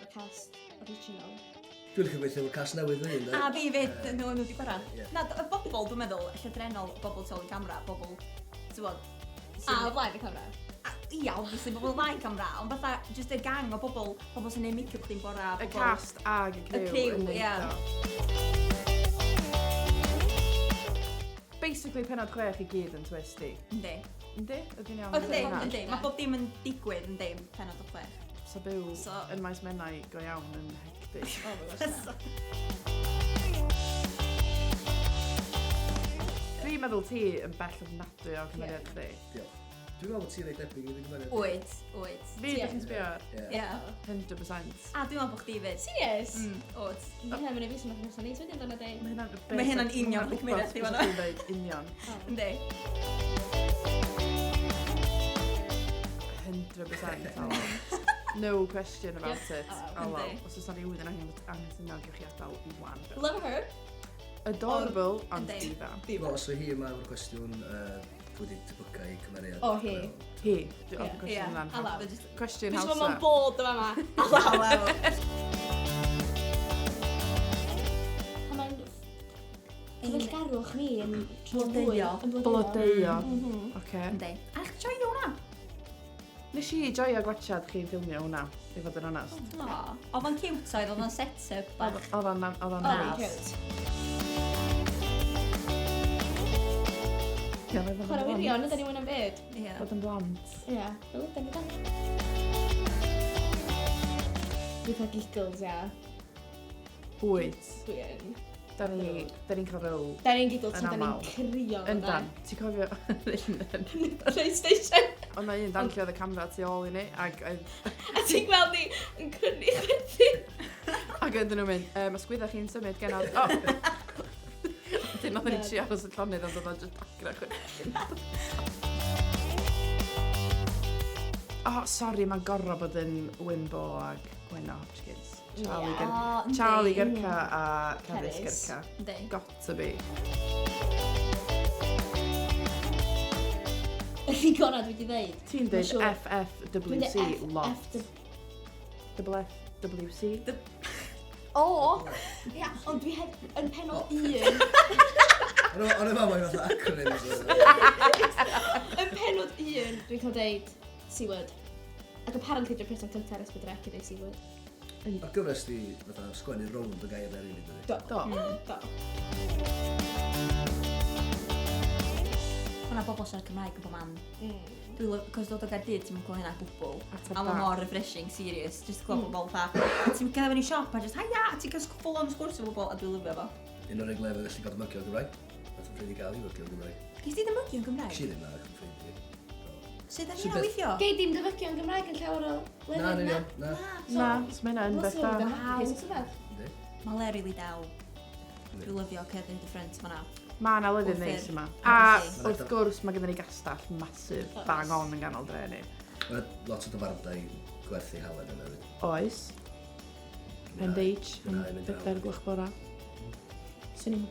efo'r cast original. Dwi'n licio gweithio efo'r cast newydd fy hun. A fi fyd, nhw, nhw wedi chwarae. Yeah. Na, y bobl, dwi'n meddwl, llythrennol, bobl tu ôl i camera, bobl, ti'n gwbod... A, o flaen y camera. Ia, obviously, bobl o flaen camera, ond fatha, just y gang o bobl, bobl sy'n neud make-up chdi'n bora. Y cast ag y crew. Y crew, ia. Basically, penod 6 i gyd yn twist i. Yndi. Yndi? Ydy'n iawn? Yndi, yndi. Mae bob dim yn digwydd, yndi, penod o 6. So byw so, yn Maes Menai go iawn yn hectic. Oh my gosh, na. Dwi'n meddwl ti yn bell ofnadwy o cymeriad chdi. Diolch. Dwi'n meddwl bod ti'n reit debyg i fi gymeriad. Wyt, wyt. Fi, ydych chi'n sbio ar? Ie. Ie. 100%. A dwi'n meddwl bod chdi fyd. Serious? Wyt. Mae hynna'n mynd i fi sy'n meddwl neis wedyn dyna di. Mae hynna'n Mae hynna'n union y cymeriad chdi fan'na. Ti'n dweud union. Yndi. 100% Alaw. No question about it. Alaw. Yndi. Os oes na rhywun yn anghytuno, gewch chi adael wan. Love her. Adorable, ond Yndi. diva. Dwi'n meddwl, os yw hi yma efo'r cwestiwn, pwy di tebyca i cymeriad? O, hi. Hi. Dwi'n Ie. ofyn cwestiwn yna'n Alaw. Cwestiwn Dwi'n siŵr hawsa. mae'n bod yma ma. Alaw. A mae'n cyfeillgarwch ni yn Blodeuo. Yn Blodeuo. Oce. Yndi. A chdi joio hwnna? Nes i joio gwachad chi'n ffilmio hwnna, i fod yn onest. O, oedd o'n cute oedd, oedd o'n set-up bach. Oedd o'n oedd o'n Oh, neis. cute. Ie, oedd o'n Chwarae blant. wirion, ydyn ni mwyn am byd. Ie. Bod yn blant. Ie. Fel ydyn ni da. Dwi'n cael giggles, ia. Wyt. Dwi yn. Da ni'n cael row. Da ni'n giggles Yn tan da aml. ni'n crio. Yndan. Ti'n cofio? PlayStation. Oedd na un dan lle oedd y camera tu ôl i ni, ac oedd A ti'n gweld ni yn crynu chwerthin. ac oedden nhw'n mynd, mae sgwydda chi'n symud genod. O! Wedyn oedden ni'n trio aros y llonydd, ond oedd o'n just dagra chwerthin. O, sori, mae'n gorfod bod yn Wimbo ag Gwenno Hopkins. Charlie, Ie. Ger O, yndi. Charlie Gyrca a Carys Carys. Gyrca. Yndi. Got to be. Ydy gorau dwi wedi dweud. Ti'n Mae'n dweud siŵr. Dwi'n FFWC deud lot. F, Double F W C. O! Ia, ond dwi heb yn penod un. O'n i'n meddwl mae'n fatha acronyms. Yn penod un, dwi'n cael deud C-word. Ac apparently dwi'n person cyntaf ar S4C i ddeud C-word. Mae'r gyfres di fatha sgwennu rownd y gair na rili, dydi? Do. Do. Do. Mae 'na bobl siarad Cymraeg yn bob man. Dwi'n cos dod o Gaerdydd, ti'n clywed hynna gwbl. Ateb A mae da. mor refreshing, serious. Just clywed bobl fatha, ti'n cerdded fewn i siop a just, haia, a ti'n cael full on sgwrs efo bobl, a dwi'n lyfio fo. Un o'r reglefydd gallu gael dymygio Gymraeg. Nath yn ffrind i gael i fygio Gymraeg. Ges ti ddymygio yn Gymraeg? Si ddim na, yn ffrind i. Sut da Sut ni'n beth? weithio? Gei dim dyfygion yn Gymraeg yn llawer o Na, lefydd na, na. Na. Na, so mae hynna yn beth da. Hapus os rhywbeth. Yndi. Mae le really dal. Yndi. Dwi'n lyfio cerdded yn y ffrynt fan'na. Mae yna lefydd Wrth neis i'r- yma. A Obviously. wrth gwrs, mae gennym ni gastell masif Oes. bang on yn ganol dre ni. Mae lot o dafarndai gwerthu halen yna hefyd. Oes. Pendeitch, Mwynhau yn mynd draw. 4 gloch bora. Swn i'n